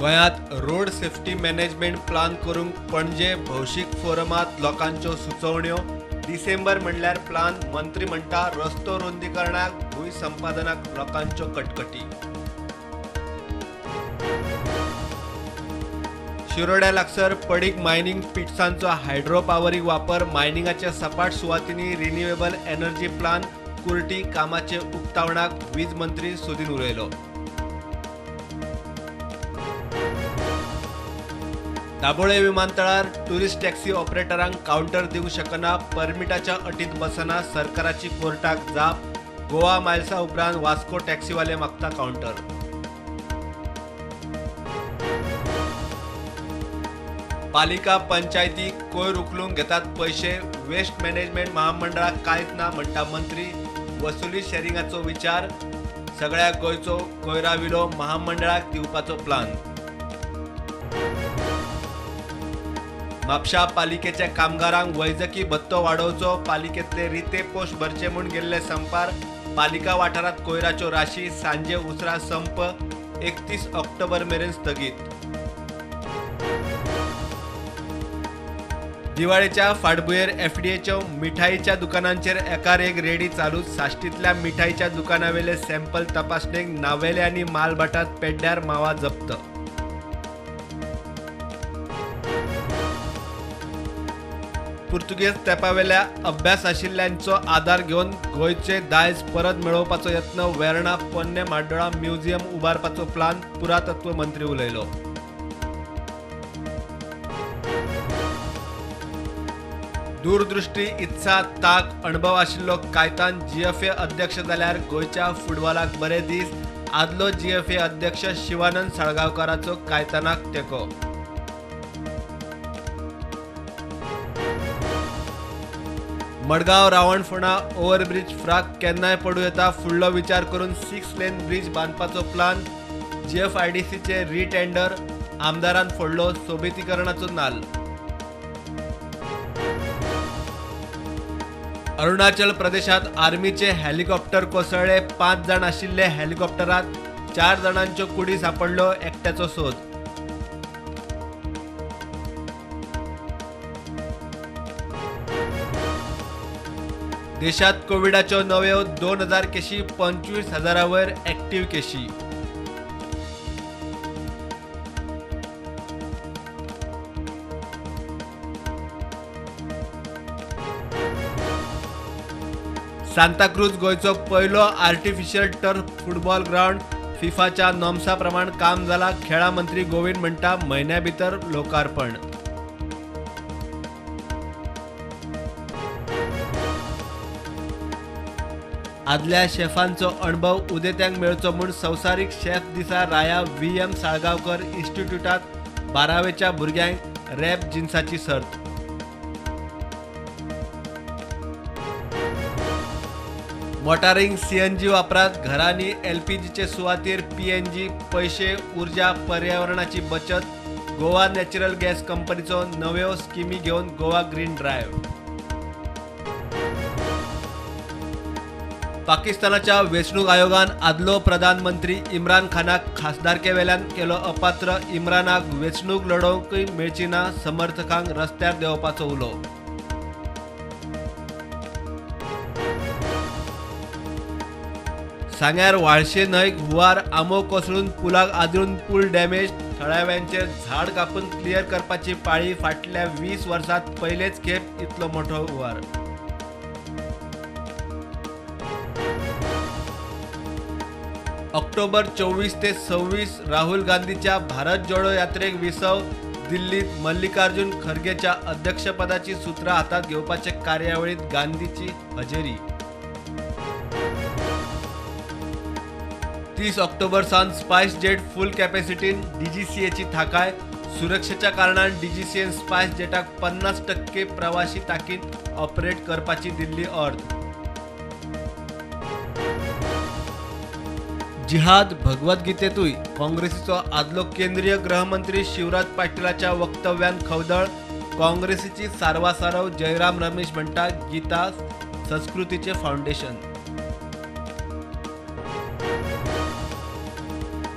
गोंयांत road safety management plan करूंक पणजे भौशीक फोरमांत लोकांच्यो सुचोवण्यो. डिसेंबर म्हणल्यार प्लान. मंत्री म्हणटा रस्तो रुंदीकरणाक, भूंय संपादनाक लोकांच्यो कटकटी. शिरोड्या लागसर पडीक मायनिंग पिट्सांचो हायड्रो पावरीक वापर. मायनिंगाच्या सपाट सुवातींनी रिन्युएबल एनर्जी प्लान. कुर्टी कामाचे उक्तावणाक वीज मंत्री सुदीन उलयलो. दाबोळे विमानतळार टुरिस्ट टॅक्सी ऑपरेटरांक कावंटर दिवंक शकना, परमिटाच्या अटींत बसना, सरकाराची कोर्टाक जाप. गोवा मायल्सा उपरांत वास्को टॅक्सीवाले मागता कावंटर. पालिका पंचायती कोयर उखलूंक घेतात पयशे, वेस्ट मॅनेजमेंट महामंडळाक कांयच ना म्हणटा मंत्री. वसुली शॅरिंगाचो विचार, सगळ्या गोंयचो कोयरा विलो महामंडळाक दिवपाचो प्लान. म्हापशा पालिकेच्या कामगारांक वैजकी भत्तो वाडोवचो, पालिकेंतले रिते पोस्ट भरचे म्हूण गेल्ले संपार. पालिका वाठारांत कोयराच्यो राशी, सांजे उसरां संप 31 ऑक्टोबर मेरेन स्थगीत. दिवाळेच्या फाटभुंयेर एफडीएच्यो मिठाईच्या दुकानांचेर एकार एक रेडी चालू. साश्टींतल्या मिठाईच्या दुकानावेले सॅम्पल तपासणेक नावेले आनी मालभाटांत पेड्ड्यार मावा जप्त. पुर्तुगेज तेंपावेल्या अभ्यास आशिल्ल्यांचो आदार घेवन गोंयचे दायज परत मेळोवपाचो यत्न. वेर्णा पोन्ने म्हाड्डोळा म्युझियम उबारपाचो प्लान, पुरातत्व मंत्री उलयलो. दूरदृष्टी, इत्सा, ताक, अणभव आशिल्लो कायतान जीएफए अध्यक्ष जाल्यार गोंयच्या फुटबॉलाक बरे दीस. आदलो जीएफए अध्यक्ष शिवानंद साळगांवकाराचो कायतानाक तेंको. मडगांव रावणफोंडा ओव्हरब्रिज फ्राक केन्नाय पडूं येता, फुडलो विचार करून 6 लेन ब्रिज बांदपाचो प्लान. जीएफआयडीसीचे रिटेंडर, आमदारान फोडलो सोबितीकरणाचो नाल्ल. अरुणाचल प्रदेशात आर्मीचे हेलिकॉप्टर कोसळ्ळे. 5 जाण आशिल्ले हेलिकॉप्टरात 4 जाणांच्यो कुडी सांपडल्यो, एकट्याचो सोद. देशात कोविडाच्यो नव्यो 2000 केशी, 25,000 वयर ऍक्टिव्ह केशी. सांताक्रूज गोंयचो पयलो आर्टिफिशियल टर्फ फुटबॉल ग्रावंड. फिफाच्या नॉर्म्सा प्रमाण काम जाला. खेळां मंत्री गोविंद म्हणटा म्हयन्या भितर लोकार्पण. आदल्या शेफांचो अणभव उदेत्यांक मेळचो म्हूण संवसारीक शेफ दिसा राया व्ही एम साळगांवकर इन्स्टिट्यूटात 12वेच्या भुरग्यांक रॅप जिन्साची सर्त. मोटारींक सीएनजी वापरात, घरांनी एलपीजीचे सुवातेर पीएनजी. पयशे, उर्जा, पर्यावरणाची बचत. गोवा नॅचरल गॅस कंपनीचो नव्यो स्किमी घेवन गोवा ग्रीन ड्रायव्ह. पाकिस्तानाच्या वेंचणूक आयोगान आदलो प्रधानमंत्री इम्रान खानाक खासदारकेवेल्यान केलो अपात्र. इम्रानाक वेंचणूक लडोवंकय मेळची ना, समर्थकांक रस्त्यार देंवपाचो उलो. सांग्यार व्हाळशे न्हंयक हुंवार, आंबो कोसळून पुलाक आदळून पूल डॅमेज. थळाव्यांचेर झाड कापून क्लियर करपाची पाळी. फाटल्या 20 वर्सांत पयलेच खेप इतलो मोठो हुंवार. ऑक्टोबर 24 ते 26 राहुल गांधीच्या भारत जोडो यात्रेक विसव. दिल्लीत मल्लिकार्जुन खरगेच्या अध्यक्षपदाची सूत्रां हातांत घेवपाचे कार्यावळींत गांधीची हजेरी. 30 ऑक्टोबर सावन स्पायस जेट फुल कॅपॅसिटीन डीजीसीएची थाकाय. सुरक्षेच्या कारणान डीजीसीएन स्पायस जेटाक 50% प्रवाशी ताकीन ऑपरेट करपाची दिल्ली ऑर्द. जिहाद भगवद्गीतेतूय काँग्रेसीचो आदलो केंद्रीय गृहमंत्री शिवराज पाटीलाच्या वक्तव्यान खवदळ. काँग्रेसीची सारवासारव जयराम रमेश म्हणटा गीता संस्कृतीचे फावंडेशन.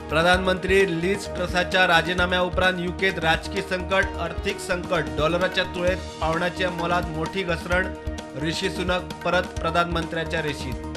प्रधानमंत्री लिज ट्रसाच्या राजीनाम्या उपरांत युकेत राजकी संकट, अर्थीक संकट. डॉलराच्या तुळेत पावंडाच्या मोलात मोठी घसरण. ऋषी सुनक परत प्रधानमंत्र्याच्या रेशीत.